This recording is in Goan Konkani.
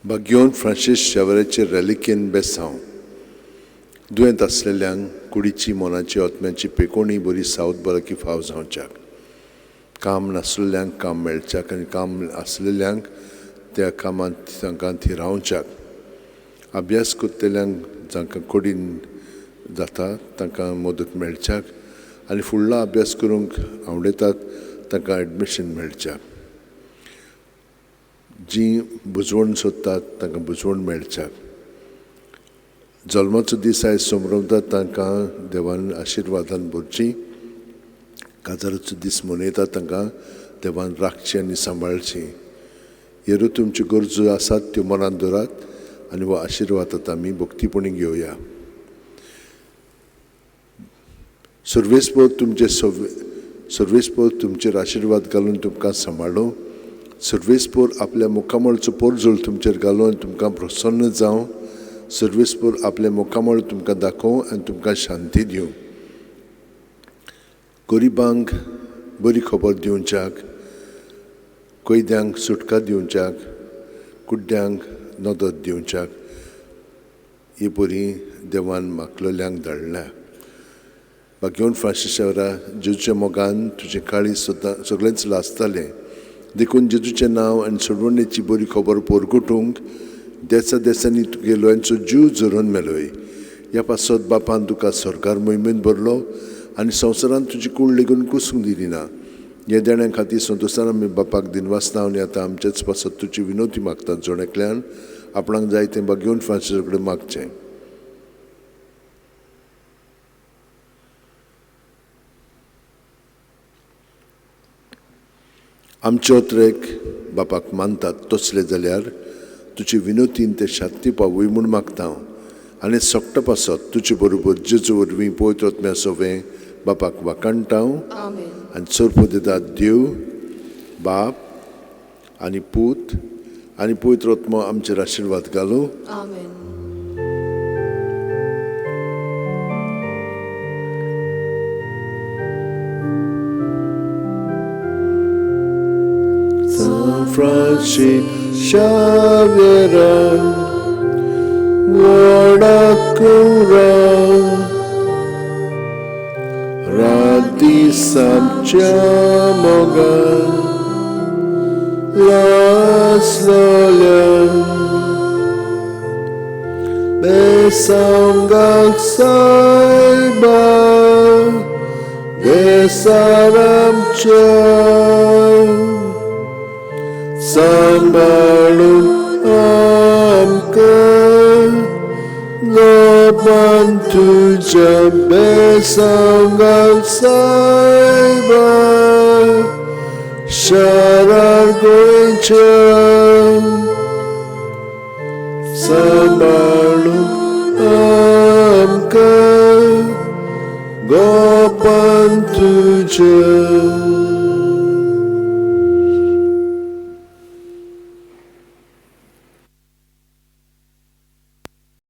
भाग्योन फ्रांसीस शावराचे रेलिकेन बेसांव दुयेंत आसलेल्यांक कुडीची मनाची आत्म्याची पेकोणी बरी सावत बराकी फाव जावच्याक, काम नासलेल्यांक काम मेळच्याक आनी काम आसलेल्यांक त्या कामांत तांकां थिरावच्याक, अभ्यास करतल्यांक जांकां कठीण जाता तांकां मदत मेळच्याक आनी फुडलो अभ्यास करूंक आवडटात तांकां एडमिशन मेळच्याक, जीं बुजवण सोदतात तांकां बुजवण मेळच्याक, जल्माचो दीस आयज समरवतात तांकां देवान आशिर्वादान भरची, काजाराचो दीस मनयतात तांकां देवान राखची आनी सांबाळची. ह्यो तुमच्यो गरजो आसात त्यो मनांत दवरात आनी हो आशिर्वाद आतां आमी भक्तीपणी घेवया. सर्वेस्पर तुमचे सर्वेस्पर तुमचेर आशिर्वाद घालून तुमकां सांबाळूं. सर्वेस्पर आपल्या मुखामळचो पोरजोळ तुमचेर घालून तुमकां प्रसन्न जावं. सर्वेस्पर आपल्या मुखामळ तुमकां दाखोवं आनी तुमकां शांती दिवं. गरिबांक बरी खबर दिवच्याक, कैद्यांक सुटका दिवच्याक, कुड्ड्यांक नदर दिवच्याक ही बरी देवान मागलेल्यांक धाडल्या. भाग्योन फ्रांसीस शावरा, जेजूच्या मोगान तुजें काळीज सदां सगळेंच लासतालें, देखून जेजूचें नांव आनी सोडवणेची बरी खबर पोरगुटूंक देसा देसांनी तुगे लोयांचो जीव झरोवन मेलोय. ह्या पासत बापान तुका सरकार मोहिमेंत भरलो आनी संवसारांत तुजी कूड लेगून कुसूंक दिली ना. ह्या देण्या खातीर संतोशान आमी बापाक दिनवासता आनी आतां आमचेच पासत तुजी विनवती मागतात. जण एकल्यान आपणाक जाय तें भाग्योन फ्रांसीसा कडेन मागचें. आमचे ओत्रेक बापाक मानतात तसले जाल्यार तुजे विनोतीन ते शांती पावूय म्हूण मागता हांव आनी सगटा पासत तुजे बरोबर जेजू वरवीं पवित्र आत्म्या सवें बापाक वाखाणटा हांव. आनी सोरपो दितात देव बाप आनी पूत आनी पवित्र आत्मो आमचेर आशिर्वाद घालूं. Francis Xavier, Wadakura, Rati Samchamogan, Lasloyan, Besangak Saiba, Besaramcha. Sambalun amka Lopan tuja besanggal saiba Sharar goicha Sambalun amka Gopan tuja.